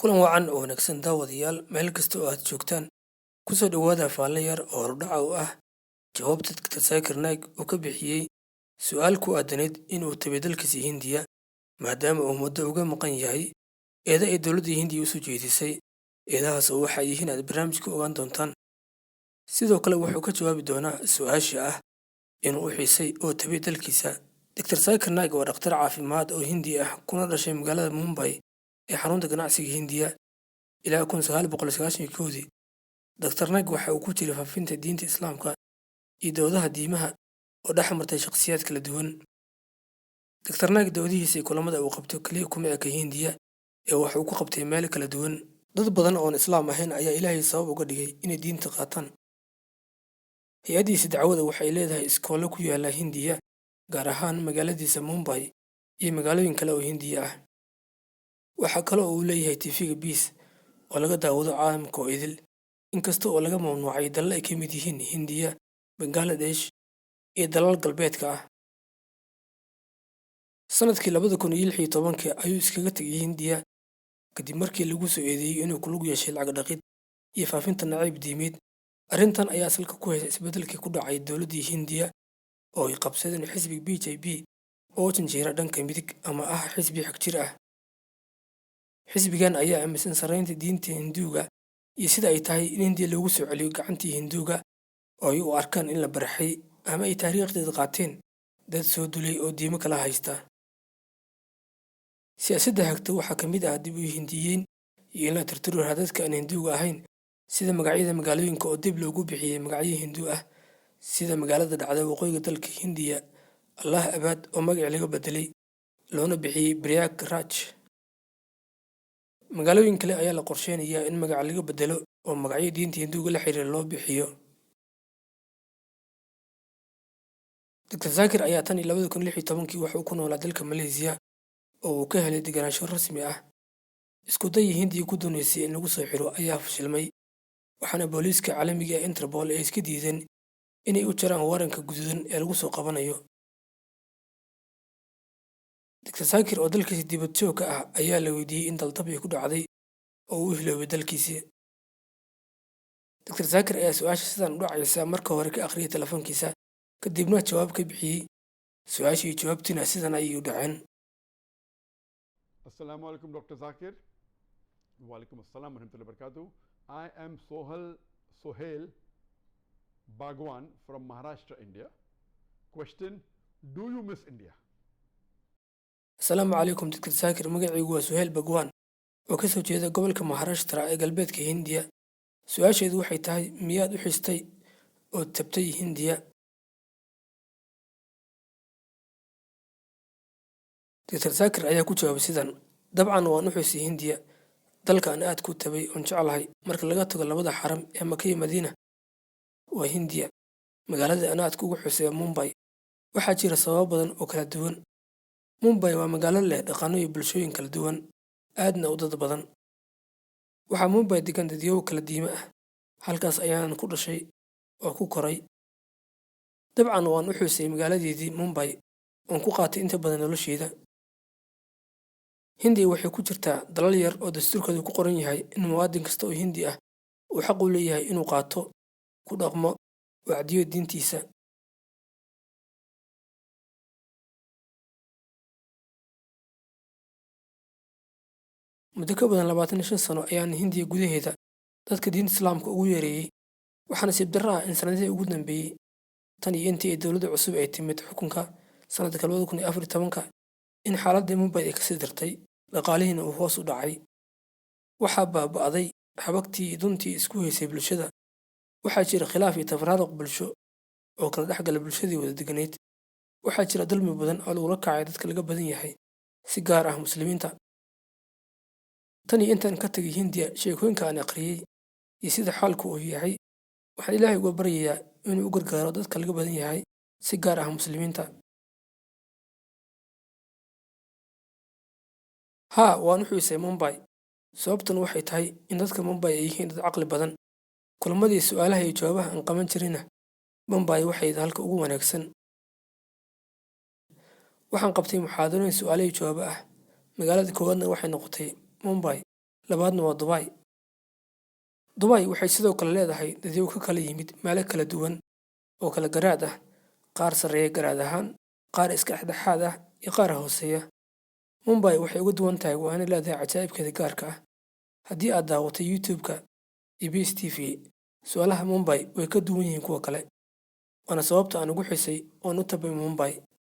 Kulan wacan oo wanaagsan, daawadayaal, meel kasta oo aad joogtaan. Kusoo dhawaada faalle yar oo hordhaca u ah jawaabta Dr. Zakir Naik uu ka bixiyey su'aal ku aadanayd inuu tagay dalkiisa Hindiya, maadaama uu muddo uga maqan yahay eeda ay dowladda Hindiya usoo jeedisay. Eedahaas oo waxay yihiin aad barnaamijka ogaan doontaan. Sidoo kale wuxuu ka jawaabi doonaa su'aasha ah inuu u xiisay oo tagay dalkiisa. Dr. Zakir Naik waa dhakhtar caafimaad oo Hindi ah, kuna dhashay magaalada Mumbai ee xarunta ganacsiga Hindiya ilaa 1991-dii. Dr. Naik waxa uu ku jiray faafinta diinta Islaamka iyo doodaha diimaha oo dhex martay shakhsiyaad kala duwan. Dr. Naik doodihiisa iyo kulamada uu qabto kaliya kuma eka Hindiya ee waxa uu ku qabtay meel kala duwan. Dad badan oon Islaam ahayn ayaa Ilaahay sabab uga dhigay inay diinta qaataan. Hay-addiisa dacwada waxay leedahay iskoollo ku yaala Hindiya, gaar ahaan magaaladiisa Mumbai iyo magaalooyin kale oo Hindiya ah. Waxaa kale oo uu leeyahay TV-ga Peace oo laga daawado caalamka oo idil, inkasta oo laga mamnuucay dalal ay ka mid yihiin Hindiya, Bangladesh iyo dalal galbeedka ah. Sanadkii 2016-kii ayuu iskaga tegay Hindiya kadib markii lagu soo eedeeyey inuu ku lug yeeshay lacag dhaqid iyo faafinta nacayb diimeed. Arrintan ayaa salka ku haysa isbeddelkii ku dhacay dowladdii Hindiya oo ay qabsadeen xisbiga BJP oo janjeera dhanka midig ama ah xisbi xagjir ah. Xisbigan ayaa aaminsan sarreynta diinta Hinduuga iyo sida ay tahay in Hindiya loogu soo celiyo gacantii Hinduuga oo ay u arkaan in la barxay ama ay taariikhdeeda qaateen dad soo dulay oo diimo kala haysta. Siyaasadda hagta waxaa ka mid ah dib u hindiyeyn iyo in la tirtiro raadadka aan Hinduuga ahayn, sida magacyada magaalooyinka oo dib loogu bixiyey magacyo Hinduu ah, sida magaalada dhacda waqooyiga dalka Hindiya Allahabad oo magacii laga bedelay loona bixiyey Prayag Raj. Magaalooyin kale ayaa la qorsheynayaa in magaca laga bedelo oo magacyo diinta Hinduuga la xiriira loo bixiyo. Dr. Zakir ayaa tan iyo 2016-kii waxa uu ku noolaa dalka Malaysia oo uu ka helay deganaansho rasmi ah. Isku dayii Hindiya ku doonaysay in lagu soo xiro ayaa fashilmay, waxaana booliiska caalamiga ee Interpol ay iska diideen inay u jaraan waranka guduudan ee lagu soo qabanayo. Dr. Zakir oo dalkiisa dibad joog ka ah ayaa la weydiiyey in daldabyo ku dhacday oo uu u hiloobay dalkiisii. Dr. Zakir ayaa su'aasha sidan u dhacaysa marka hore ka akhriyay telefoonkiisa, kadibna jawaab ka bixiyey. Su'aashii iyo jawaabtiina sidan ayay u dhaceen. Assalamu alaikum, Dr. Zakir. Wa alaikum assalam wa rahmatullahi wa barakatuh. I am Sohail Bhagwan from Maharashtra, India. Question: Do you miss India? Asalaamu calaykum, Dr. Zakir. Magacaygu waa Suhayl Bagwan oo ka soo jeeda gobolka Maharashtra ee galbeedka Hindiya. Su'aasheedu waxay tahay, miyaad u xistay oo tabtay Hindiya? Dr. Zakir ayaa ku jawaabay sidan: Dabcan waan u xisay Hindiya, dalka aan aad ku tabay oon jeclahay marka laga tago labada xaram ee Maka iyo Madiina waa Hindiya. Magaalada aan aadka ugu xusay waa Mumbai. Waxaa jira sababo badan oo kala duwan. Mumbai waa magaalo leh dhaqanno iyo bulshooyin kala duwan, aadna u dad badan. Waxaa Mumbai degan dadyow kala diimo ah. Halkaas ayaanan ku dhashay oo ku koray. Dabcan waan u xusay magaaladeedii Mumbai oon ku qaatay inta badan nolosheyda. Hindiya waxay ku jirtaa dalal yar oo dastuurkooda ku qoran yahay in muwaadin kasta oo Hindi ah uu xaq u leeyahay inuu qaato, ku dhaqmo, wacdiyo diintiisa. Muddo ka badan 25 sano ayaan Hindiya gudaheeda dadka diinta Islaamka ugu yeereeyey. Waxaa nasiib darro ah in sanadihii ugu dambeeyey, tan iyo intii ay dowladda cusub ay timid xukunka sanadka 2014-ka, in xaaladda Mumbai ay kasii dartay, dhaqaalihiina uu hoos u dhacay. Waxaa baaba'day xabagtii iyo duntii isku haysay bulshada. Waxaa jira khilaaf iyo tafaraaruq bulsho oo kala dhexgala bulshadii wada deganayd. Waxaa jira dulmi badan oo lagula kacay dadka laga badan yahay, si gaar ah Muslimiinta. Tan iyo intaan ka tagay Hindiya, sheekooyinka aan akhriyey iyo sida xaalku uu yahay, waxaan Ilaahay uga baryayaa inuu u gargaaro dadka laga badan yahay, si gaar ah Muslimiinta. Haa, waan u xiisay Mumbai. Sababtuna waxay tahay in dadka Mumbai ay yihiin dad caqli badan. Kulamadii su'aalaha iyo jawaabaha aan qaban jirayna, Mumbai waxay halka ugu wanaagsan. Waxaan qabtay muxaadarooyin su'aalo iyo jawaabo ah. Magaalada koowaadna waxay noqotay Mumbai. Labaadna waa Dubai. Dubai waxay sidoo kale leedahay dadyow ka kala yimid meelo kala duwan oo kala garaad ah, qaar sarreeya garaad ahaan, qaar iska dhexdhexaad ah iyo qaar hooseeya. Mumbai waxay uga duwan tahay waa inay leedahay cajaa'ibkeeda gaarka ah. Haddii aad daawatay YouTube-ka iyo BS TV, su'aalaha Mumbai way ka duwan yihiin kuwa kale, waana sababta aan ugu xisay oon u tabay Mumbai.